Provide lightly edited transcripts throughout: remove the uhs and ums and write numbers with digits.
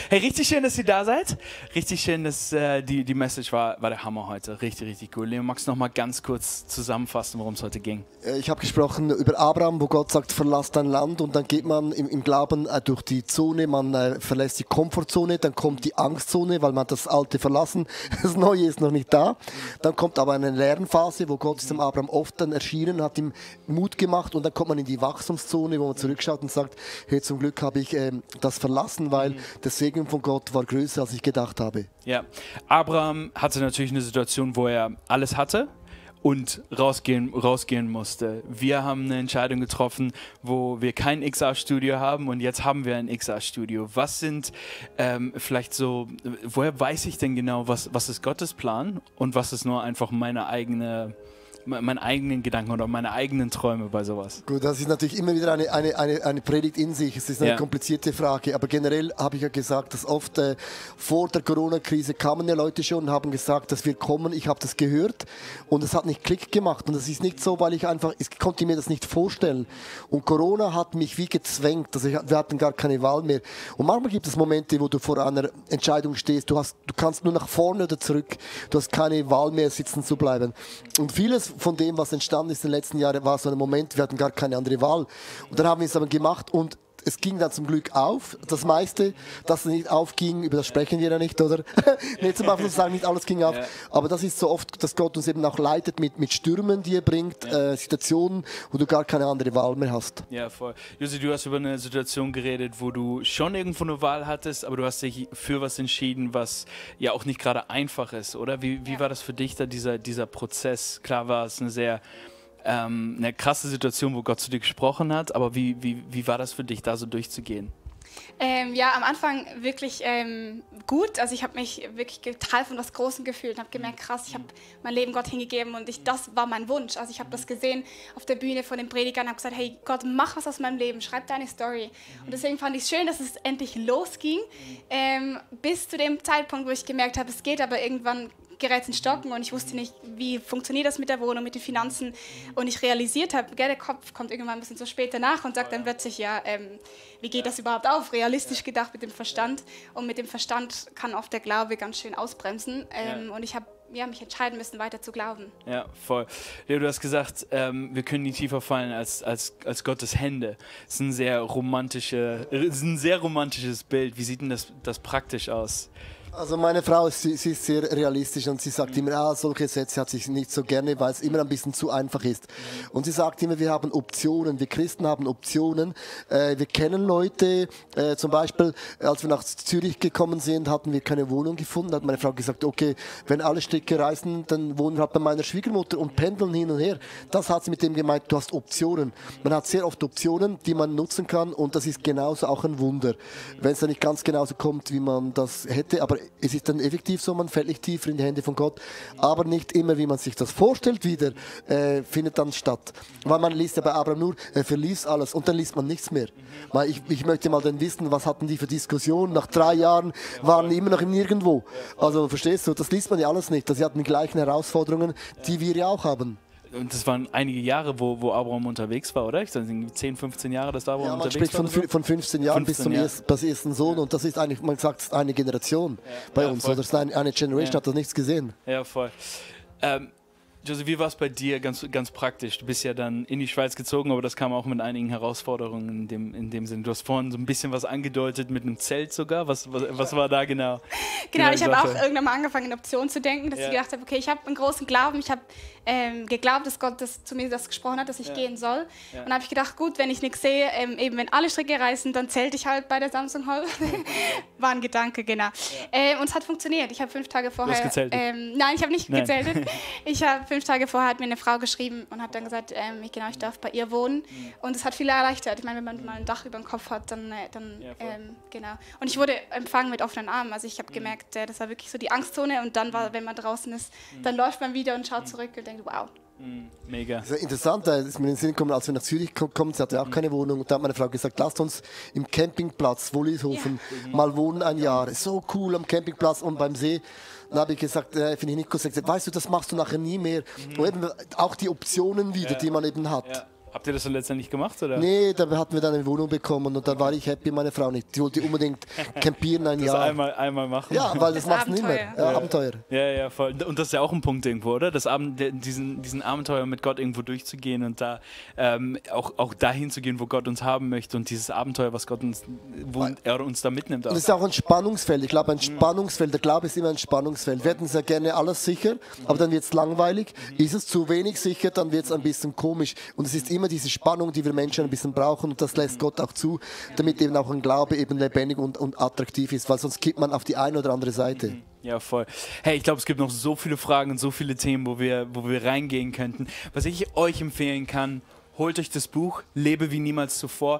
Hey, richtig schön, dass ihr da seid. Richtig schön, dass die Message war der Hammer heute. Richtig, richtig cool. Leo, magst du noch mal ganz kurz zusammenfassen, worum es heute ging? Ich habe gesprochen über Abraham, wo Gott sagt, verlass dein Land, und dann geht man im Glauben durch die Zone, man verlässt die Komfortzone, dann kommt die Angstzone, weil man das Alte verlassen, das Neue ist noch nicht da. Dann kommt aber eine Lernphase, wo Gott ist dem Abraham oft dann erschienen, hat ihm Mut gemacht, und dann kommt man in die Wachstumszone, wo man zurückschaut und sagt, hey, zum Glück habe ich das verlassen, weil der Segen von Gott war größer, als ich gedacht habe. Ja, Abraham hatte natürlich eine Situation, wo er alles hatte und rausgehen musste. Wir haben eine Entscheidung getroffen, wo wir kein XR-Studio haben, und jetzt haben wir ein XR-Studio. Was sind vielleicht so, woher weiß ich denn genau, was ist Gottes Plan und was ist nur einfach meine eigenen Gedanken oder meine eigenen Träume bei sowas? Gut, das ist natürlich immer wieder eine Predigt in sich. Es ist eine komplizierte Frage. Aber generell habe ich ja gesagt, dass oft vor der Corona-Krise kamen ja Leute schon und haben gesagt, dass wir kommen. Ich habe das gehört und es hat nicht Klick gemacht. Und das ist nicht so, weil ich konnte mir das nicht vorstellen. Und Corona hat mich wie gezwängt. Also wir hatten gar keine Wahl mehr. Und manchmal gibt es Momente, wo du vor einer Entscheidung stehst. Du kannst nur nach vorne oder zurück. Du hast keine Wahl mehr, sitzen zu bleiben. Und vieles von dem, was entstanden ist in den letzten Jahren, war so ein Moment, wir hatten gar keine andere Wahl. Und dann haben wir es aber gemacht, und es ging dann zum Glück auf. Das meiste, dass es nicht aufging, über das sprechen wir ja nicht, oder? Nicht zum Beispiel sagen, nicht alles ging auf. Aber das ist so oft, dass Gott uns eben auch leitet mit Stürmen, die er bringt, Situationen, wo du gar keine andere Wahl mehr hast. Ja, voll. Josi, du hast über eine Situation geredet, wo du schon irgendwo eine Wahl hattest, aber du hast dich für was entschieden, was ja auch nicht gerade einfach ist, oder? Wie war das für dich, da dieser Prozess? Klar war es eine krasse Situation, wo Gott zu dir gesprochen hat, aber wie war das für dich, da so durchzugehen? Ja, am Anfang wirklich gut. Also ich habe mich wirklich Teil von was Großem gefühlt und habe gemerkt, krass, ich habe mein Leben Gott hingegeben, und das war mein Wunsch. Also ich habe das gesehen auf der Bühne von den Predigern und habe gesagt, hey Gott, mach was aus meinem Leben, schreib deine Story. Und deswegen fand ich es schön, dass es endlich losging, bis zu dem Zeitpunkt, wo ich gemerkt habe, es geht aber irgendwann gerät es in Stocken, und ich wusste nicht, wie funktioniert das mit der Wohnung, mit den Finanzen, und ich realisiert habe, der Kopf kommt irgendwann ein bisschen so später nach und sagt dann plötzlich, ja, wie geht das überhaupt auf? Realistisch gedacht mit dem Verstand, und mit dem Verstand kann oft der Glaube ganz schön ausbremsen, und ich habe mich entscheiden müssen, weiter zu glauben. Ja, voll. Leo, du hast gesagt, wir können nie tiefer fallen als Gottes Hände. Das ist ein sehr romantisches Bild. Wie sieht denn das praktisch aus? Also meine Frau, sie ist sehr realistisch, und sie sagt immer, solche Sätze hat sie nicht so gerne, weil es immer ein bisschen zu einfach ist. Und sie sagt immer, wir haben Optionen, wir Christen haben Optionen. Wir kennen Leute, zum Beispiel, als wir nach Zürich gekommen sind, hatten wir keine Wohnung gefunden. Da hat meine Frau gesagt, okay, wenn alle Stricke reißen, dann wohnen wir halt bei meiner Schwiegermutter und pendeln hin und her. Das hat sie mit dem gemeint, du hast Optionen. Man hat sehr oft Optionen, die man nutzen kann, und das ist genauso auch ein Wunder. Wenn es dann nicht ganz genauso kommt, wie man das hätte, aber es ist dann effektiv so, man fällt nicht tiefer in die Hände von Gott, aber nicht immer, wie man sich das vorstellt, wieder findet dann statt. Weil man liest ja bei Abraham nur, er verließ alles, und dann liest man nichts mehr. Weil ich möchte mal dann wissen, was hatten die für Diskussionen? Nach 3 Jahren waren die immer noch im Nirgendwo. Also verstehst du, das liest man ja alles nicht. Sie hatten die gleichen Herausforderungen, die wir ja auch haben. Und das waren einige Jahre, wo Abraham unterwegs war, oder? Ich sage 10, 15 Jahre, dass Abraham unterwegs war. Man spricht von 15 Jahren 15 bis zum ersten Sohn. Und das ist eigentlich, man sagt, eine Generation bei uns. Voll. Oder eine Generation, hat das nichts gesehen. Ja, voll. Josi, wie war es bei dir ganz praktisch? Du bist ja dann in die Schweiz gezogen, aber das kam auch mit einigen Herausforderungen in dem Sinn. Du hast vorhin so ein bisschen was angedeutet mit einem Zelt sogar. Was war da genau? Genau, ich habe auch irgendwann mal angefangen, in Optionen zu denken, dass ich gedacht habe, okay, ich habe einen großen Glauben, ich habe geglaubt, dass Gott zu mir das gesprochen hat, dass ich gehen soll. Und dann habe ich gedacht, gut, wenn ich nichts sehe, eben wenn alle Stricke reißen, dann zählte ich halt bei der Samsung Hall. War ein Gedanke, genau. Und es hat funktioniert. Ich habe 5 Tage vorher... Du hast gezeltet? Nein, ich habe nicht gezeltet. Ich habe 5 Tage vorher hat mir eine Frau geschrieben und hat dann gesagt, ich darf bei ihr wohnen. Und es hat viel erleichtert. Ich meine, wenn man mal ein Dach über dem Kopf hat, dann genau. Und ich wurde empfangen mit offenen Armen. Also ich habe gemerkt, das war wirklich so die Angstzone. Und dann war, wenn man draußen ist, dann läuft man wieder und schaut zurück und denkt, wow. Mega. Das ist interessant, das ist mir in den Sinn gekommen, als wir nach Zürich kommen, sie hatte auch keine Wohnung, und da hat meine Frau gesagt, lasst uns im Campingplatz Wollishofen mal wohnen ein Jahr. So cool am Campingplatz und beim See. Dann habe ich gesagt, finde ich nicht gut, weißt du, das machst du nachher nie mehr. Und eben auch die Optionen wieder, die man eben hat. Ja. Habt ihr das dann letztendlich gemacht, oder? Nee, da hatten wir dann eine Wohnung bekommen und dann war ich happy, meine Frau nicht. Die wollte unbedingt campieren ein Das Jahr. einmal machen. Ja, weil das machst du nicht mehr. Abenteuer. Ja, Abenteuer. Ja, voll. Und das ist ja auch ein Punkt irgendwo, oder? Diesen Abenteuer mit Gott irgendwo durchzugehen und da auch dahin zu gehen, wo Gott uns haben möchte und dieses Abenteuer, wo er uns da mitnimmt. Und es ist auch ein Spannungsfeld. Ich glaube, ein Spannungsfeld, der Glaube ist immer ein Spannungsfeld. Wir hätten sehr gerne alles sicher, aber dann wird es langweilig. Ist es zu wenig sicher, dann wird es ein bisschen komisch. Und es ist immer diese Spannung, die wir Menschen ein bisschen brauchen und das lässt Gott auch zu, damit eben auch ein Glaube eben lebendig und attraktiv ist, weil sonst kippt man auf die eine oder andere Seite. Ja, voll. Hey, ich glaube, es gibt noch so viele Fragen und so viele Themen, wo wir reingehen könnten. Was ich euch empfehlen kann, holt euch das Buch, Lebe wie niemals zuvor.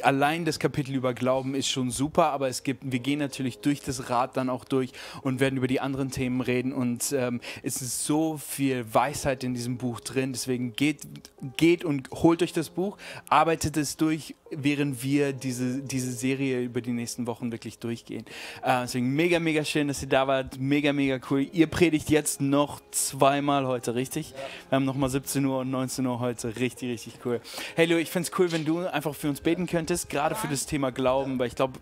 Allein das Kapitel über Glauben ist schon super, aber wir gehen natürlich durch das Rad dann auch durch und werden über die anderen Themen reden und es ist so viel Weisheit in diesem Buch drin, deswegen geht und holt euch das Buch, arbeitet es durch, während wir diese Serie über die nächsten Wochen wirklich durchgehen. Deswegen mega, mega schön, dass ihr da wart, mega, mega cool. Ihr predigt jetzt noch 2-mal heute, richtig? Ja. Wir haben nochmal 17 Uhr und 19 Uhr heute, richtig, richtig cool. Hey Leo, ich finde es cool, wenn du einfach für uns beten könntest, gerade für das Thema Glauben, weil ich glaube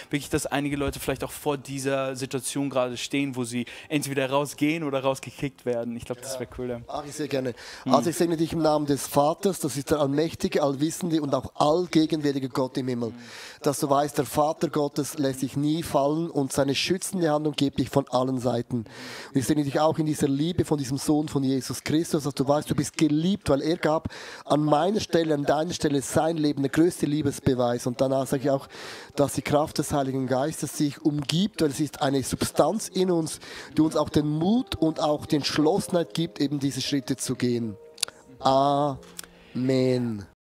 wirklich, dass einige Leute vielleicht auch vor dieser Situation gerade stehen, wo sie entweder rausgehen oder rausgekickt werden. Ich glaube, das wäre cool. Ach, ich sehr gerne. Also ich segne dich im Namen des Vaters, das ist der allmächtige, allwissende und auch allgegenwärtige Gott im Himmel. Dass du weißt, der Vater Gottes lässt dich nie fallen und seine schützende Hand umgibt dich von allen Seiten. Und ich segne dich auch in dieser Liebe von diesem Sohn von Jesus Christus, dass du weißt, du bist geliebt, weil er gab an meiner Stelle, an deiner Stelle sein Leben, der größte Liebesbeweis. Und danach sage ich auch, dass die Kraft des Heiligen Geistes sich umgibt, weil es ist eine Substanz in uns, die uns auch den Mut und auch die Entschlossenheit gibt, eben diese Schritte zu gehen. Amen.